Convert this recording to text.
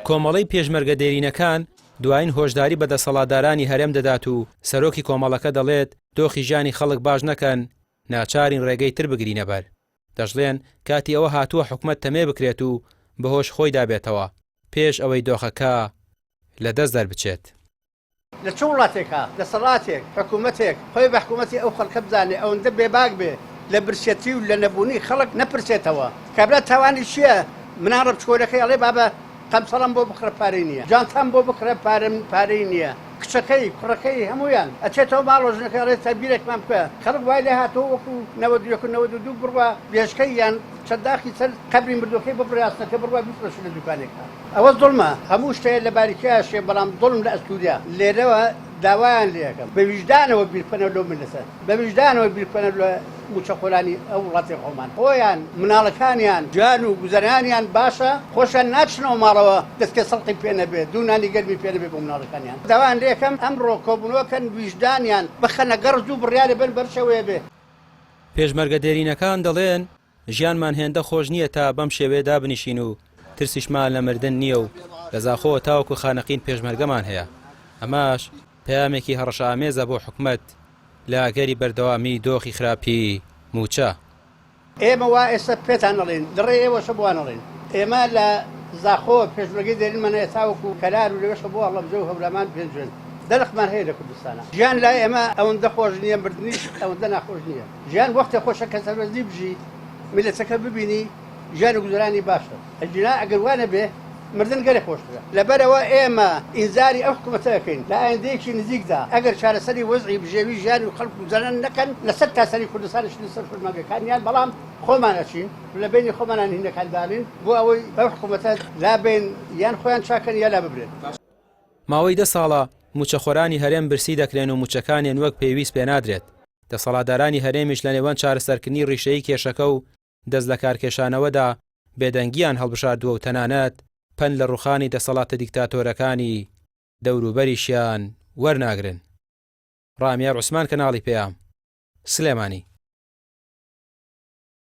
کۆمەڵەی پێشمەرگە دێرینەکان دوایین هۆشداری بە دەسەڵاتدارانی هەرێم دەدات و سەرۆکی کۆمەڵەکە دەڵێت دۆخی ژیانی خەڵک باش نەکەن ناچارین ڕێگەی تر بگرینە بەر. دەشڵێن کاتی ئەوە هاتووە حکومەت تەمێ بکرێت و بەهۆش خۆیدا بێتەوە پێش ئەوەی دۆخەکە لەدەست دەربچێت. لە چ وڵاتێکا دەسەڵاتێک، حکوومەتێک خۆی بە حکوومەتی ئەو خەڵکە بزانێ، ئەوەندە بێباک بێ لە برسیەتی و لە نەبوونی خەڵک نەپرسێتەوە؟ کابرا تاوانی چییە؟ مناڵە بچکۆلەکەی ئەڵێ بابە قەمسەڵەم بۆ بکڕە پارەی نییە، جانتام بۆ بکڕە پارەم پارەی نییە، کچەکەی، کوڕەکەی هەموویان ئەچێتەوە ماڵەوە ژنەکەی ئەڵێ تەگبیرێکمان بکە، خەڵک وای لێ هاتووە وەکوو 91 و 92 بڕوا بێشکەی یان چەرداخی سەر قەبری مردووەکەی ببڕێ ئاسنەکە بڕوا بیفرۆشێ لە دوکانێکا. ئەوە زوڵمە هەموو شتێ لە باریکیا شێ بەڵام زوڵم لە ئەستوریا لێرەوە داوایان لێ ئەکەم بە ویژدانەوە بیر بکەنەوە لەو میللەتە بە ویژدانەوە بیر بکەنەوە لە موچەخۆرانی ئەو وڵاتی خۆمان خۆیان مناڵەکانیان ژیان و گوزەرانیان باشە خۆشیان ناچنەوە ماڵەوە دەسکێ سەڵقی پێ نەبێ دوو نانی گەرمی پێ نەبێ بۆ مناڵەکانیان داوایان لێ ئەکەم ئەمڕۆ کۆبونەوە کەن ویژدانیان بخەنە گەڕ زوو بڕیارێ بەن بەر شێوەیە بێ. پێشمەرگە دێرینەکان دەڵێن، ژیانمان هێندە خۆش نییە تا بەم شێوەیە دابنیشین و ترسیشمان لە مردن نییە و لە زاخۆوە تاوەکو خانەقین پێشمەرگەمان هەیە، ئەمەش پەیامێکی هەڕەشەئامێزە بۆ حکومەت لە ئەگەری بەردەوامیی دۆخی خراپی مووچە. ئێمە وا ئێستا پێتان ئەڵێین، لەڕێی ئێوەشە بۆوان ئەڵێین، ئێمە لە زاخۆوە پێشمەرگەی دێرینمان هەیە تاوەکو کەلار و لەوێشەوە بۆ هەڵەبجە و هەورامان و پێنجوێن دەرخمان هەیە لە کوردستانا. ژیان لای ئێمە ئەوەندە خۆش نییە، مردنیش ئەوەندە ناخۆش نییە. ژیان وەختێ خۆشە کە سەربەرزی بژی میللەتەکە ببینی ژیان و گوزەرانی باشە ئەگینا ئەگەر وا نەبێ مردن گەلێ خۆشترە لەبەرئەوە ئێمە ئینزاری ئەو حکومەتە ئەکەین لە ئایندەیەکی نزیکدا ئەگەر چارەسەری وەزعی بژێوی ژیان و خەڵک گوزەران نەکەن لەسەر تاسەری کوردستان ئەچینە سەر فەرمانگەکانیان بەڵام خۆمان ئەچین لە بەینی خۆمانان هینەکان دانین بۆ ئەوەی ئەو حکومەتە لابەین یان خۆیان چاکەن یا لاببرێن. ماوەی دە ساڵە مووچەخۆرانی هەرێم برسی دەکرێن و مووچەکانیان وەک پێویست پێنادرێت، دەسەڵاتدارانی هەرێمیش لە نێوان چارەسەرکردنی ڕیشەیی کێشەکە و دەستلەکارکێشانەوەدا بێدەنگییان هەڵبژاردووە و تەنانەت پەند لە ڕووخانی دەسەڵاتە دیکتاتۆرەکانی دەوروبەریشیان وەرناگرن. ڕامیار عوسمان کەناڵی پەیام، سلێمانی.